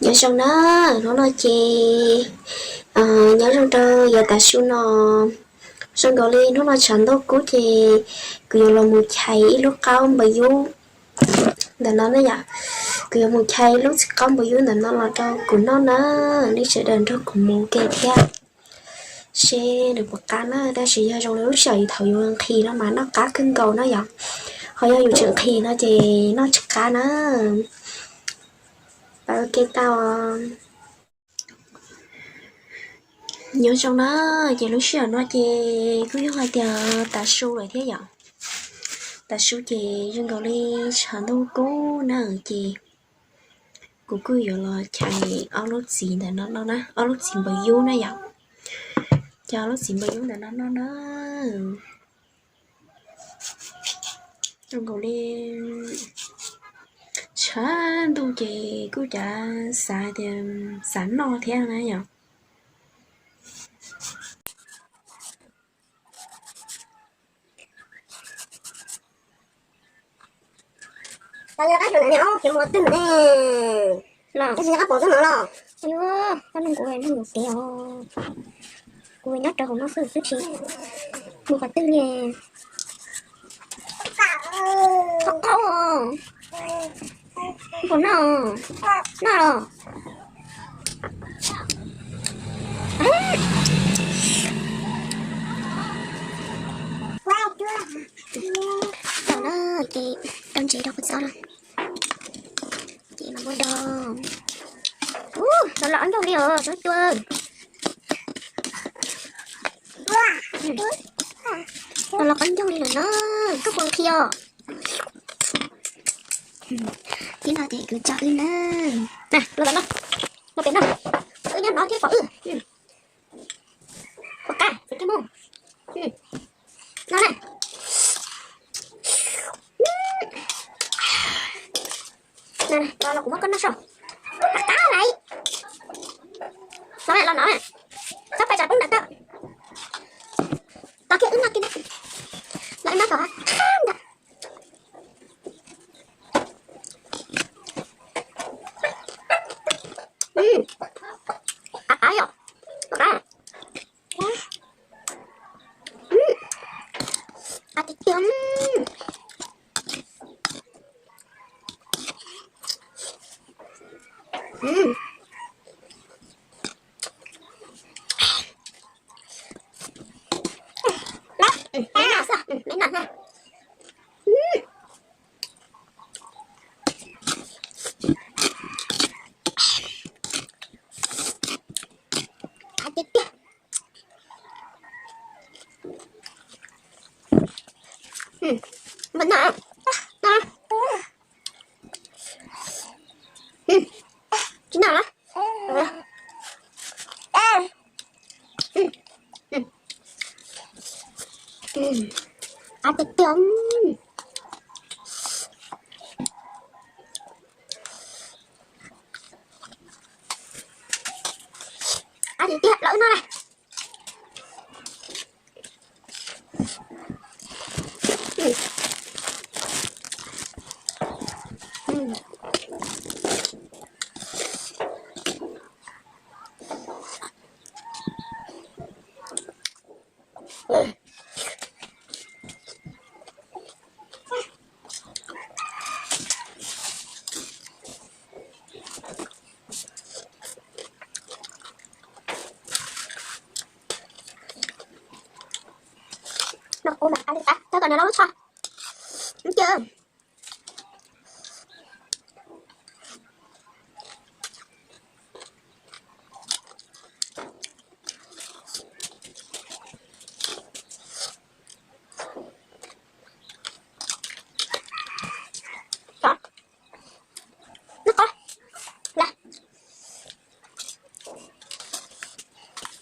Nyob zoo na, hnub no ces nyob zoo rau yav tav su no. Zoo nkaus li hnub no tshav ntuj kub ces kuv yuav los mus chais ib lub qaub npawg yub ntawm no na yom. Kuv yuav mus chais ib lub txiv qaub npawg yub ntawm no los rau kuv noj na. Nej sawv daws nrog kuv mus ua ke thiab seb nws puas qab na. Tab sis yog zoo li lub sij hawm thaum yus nqhis no mas noj qab kawg nkaus no yom. Ho yog yus tseem nqhis no ces noj tsis qab na. Pab ua ke tau. Nyob zoo na, ces lub sij hawm no ces kuj yog hais tias tav su lawm thiab yom. Tav su ces zoo nkaus li tshav ntuj kub na ces kuv kuj yuav los chais ob lub txiv ntawm no no na, ob lub txiv npawg yub na yom. Chais ob lub txiv npawg yub ntawm no no na. Zoo nkaus li tshav ntuj ces kuj cav xav tias xav noj thiab na yom. Los, koj nug kuv, nug kuv kev os. Kuv nyob rau hauv no xwb xwb tsis mus qhov twg li. Qhov qaub os. Puas noj? Noj los. Tau na, ces tau ntsev rau kuv txob na. Ces mas muab do. Ub, los los qab ncaug li os, tub cua. Los los qab ncaug li lawm na, koj puas nqhis os? Tib no ces kuv tso wb na. Na, los los no, los pem no, wb nyob no thiab pom wb. Ua qab, txiv kiag mus. No na. Los los kuv muab koj noj so. Qab qab lawm. Los los no na. Txhob pais tsam poob ntawm koj. Tos kiag wb noj kiag na. Los wb noj kom qab ntawm. Qab qab yom. Qab. Qab tiag tiag. Qab tiag tiag. Mas no, no. Tsis noj lawm. Qab tiag tiag. Qab tiag tiag, los wb noj na. No ua mas qab li qab, txhob kom nws loj lub tsho. Ntsia. Noj qab. Los.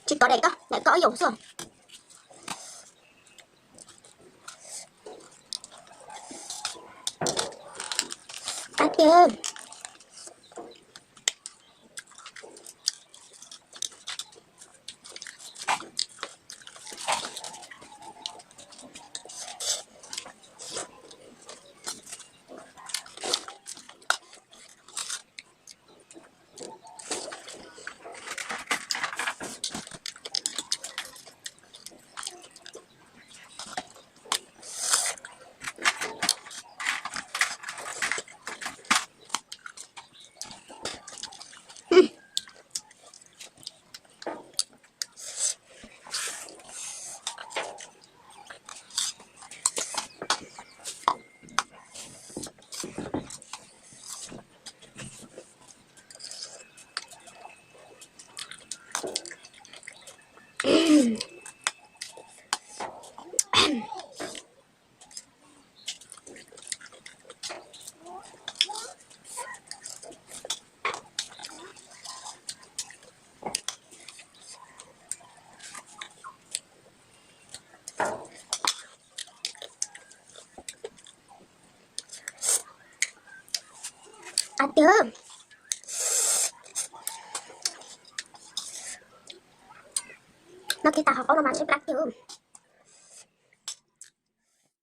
Tsis kov daim koj, daim koj ib yam xwb. Qab tiag. Tiag. Noj kiag tas hauv qaub no mas tshaib plab tiag.